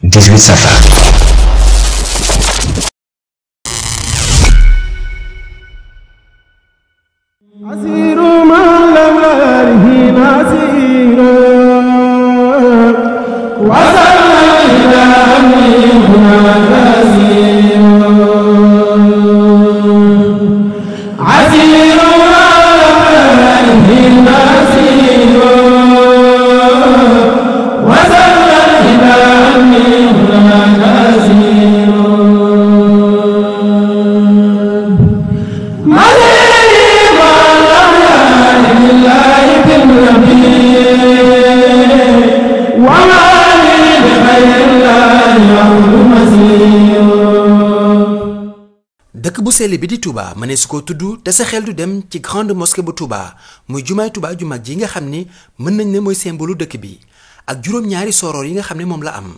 18 Safar. dëkk bu sell bi di Touba mënees koo tudd te sa xel du dem ci grande mosquée bu Touba muy jumaay Touba ju mag ji nga xam ni mën nañ ne mooy symbole dëkk bi ak juróom-ñaari soroor yi nga xam ne moom la am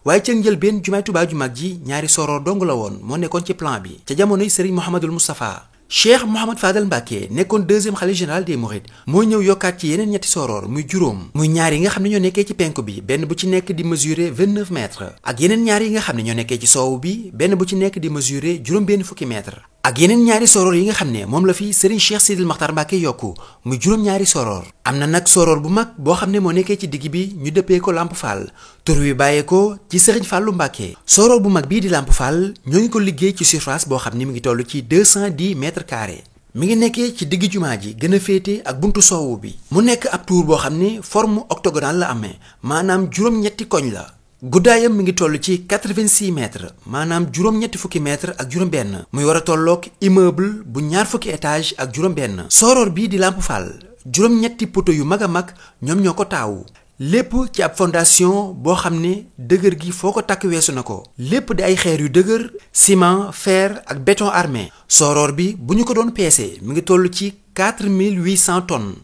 waaye ca njëlbeen jumaay Touba ju mag ji ñaari soroor dong la woon moo nekkoon ci plan bi ca jamonoy Serigne Mouhamadul Moustapha Cheikh Mouhamad Fadal Mbacké nekkoon deuxième khalife général des Mourides moo ñëw yokkaat ci yeneen ñetti soroor muy juróom muy ñaar yi nga xam ne ñoo nekkee ci penku bi benn bu ci nekk di mesurer 29 mètres ak yeneen ñaar yi nga xam ne ñoo nekkee ci soowu bi benn bu ci nekk di mesurer juróom-benn fukki mètres ak yeneen ñaari soroor yi nga xam ne moom la fi Serigne Cheikh Sidil Makhtar Mbacké yokku muy juróom-ñaari soroor am na nag soroor bu mag boo xam ne moo nekkee ci digg bi ñu dëppee ko Lamp Fall tur wi bàyyee ko ci Serigne Fallou Mbacké soroor bu mag bii di Lamp Fall ñoo ngi ko liggéey ci surface boo xam ne mi ngi toll ci 210 mètres carrés mi ngi nekkee ci digg jumaa ji gën a féete ak buntu soowu bi mu nekk ab tour boo xam ne forme octogonale la amee maanaam juróom-ñetti koñ la guddaayam mi ngi toll ci 86 mètres maanaam juróom-ñetti fukki mètres ak juróom-benn muy war a tolloog immeuble bu ñaar fukki étage ak juróom-benn soroor bii di Lamp Fall juróom-ñetti poto yu mag a mag ñoom ñoo ko taawu lépp ci ab fondation boo xam ne dëgër gi foo ko takk weesu na ko lépp di ay xeer yu dëgër ciment fer ak béton armé soroor bi bu ñu ko doon peese mi ngi toll ci 4800 tonnes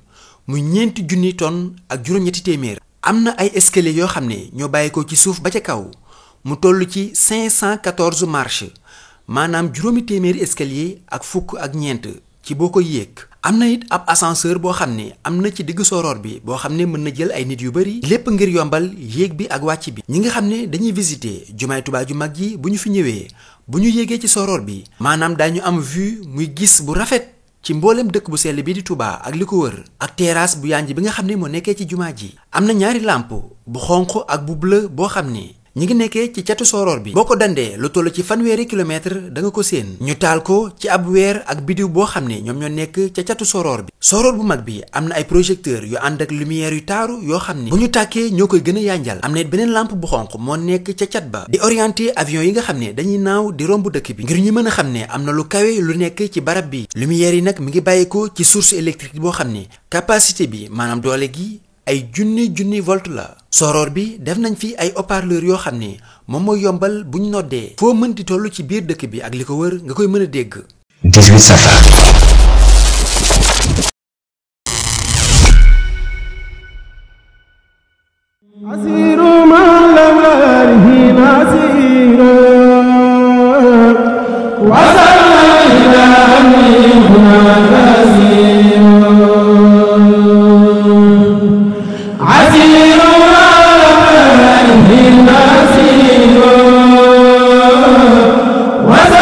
muy ñeenti junni tonnes ak juróom-ñetti téeméer am na ay escalier yoo xam ne ñoo bàyyi ko ci suuf ba ca kaw mu toll ci 514 marches maanaam juróomi téeméeri escalier ak fukk ak ñeent ci boo ko yéeg am na it ab ascenseur boo xam ne am na ci diggu soroor bi boo xam ne mën na jël ay nit yu bari lépp ngir yombal yéeg bi ak wàcc bi ñi nga xam ne dañuy visiter jumaay Touba ju mag ji bu ñu fi ñëwee bu ñu yéegee ci soroor bi maanaam daañu am vue muy gis bu rafet ci mboolem dëkk bu sell bi di Touba ak li ko wër ak terrasse bu yanj bi nga xam ne moo nekkee ci jumaa ji am na ñaari làmp bu xonq ak bu bleu boo xam ne ñi ngi nekkee ci catu soroor bi boo ko dandee lu toll ci fanweeri kilomètre da nga ko séen ñu taal ko ci ab weer ak bidiw boo xam ne ñoom ñoo nekk ca catu soroor bi soroor bu mag bi am na ay projecteur yu ànd ak lumière yu taaru yoo xam ne bu ñu tàkkee ñoo koy gën a yanjal am na it beneen lampe bu xonq moo nekk ca cat ba di orienté avion yi nga xam ne dañuy naaw di romb dëkk bi ngir ñu mën a xam ne am na lu kawe lu nekk ci barab bi lumière yi nag mi ngi bàyyeekoo ci source électrique boo xam ne capacité bi maanaam doole gi ay junni volt la soroor bi def nañ fi ay haut-parleur yoo xam ne moom mooy yombal bu ñu noddee foo mënti toll ci biir dëkk bi ak li ko wër nga koy mën a dégg 18 Safar. Wa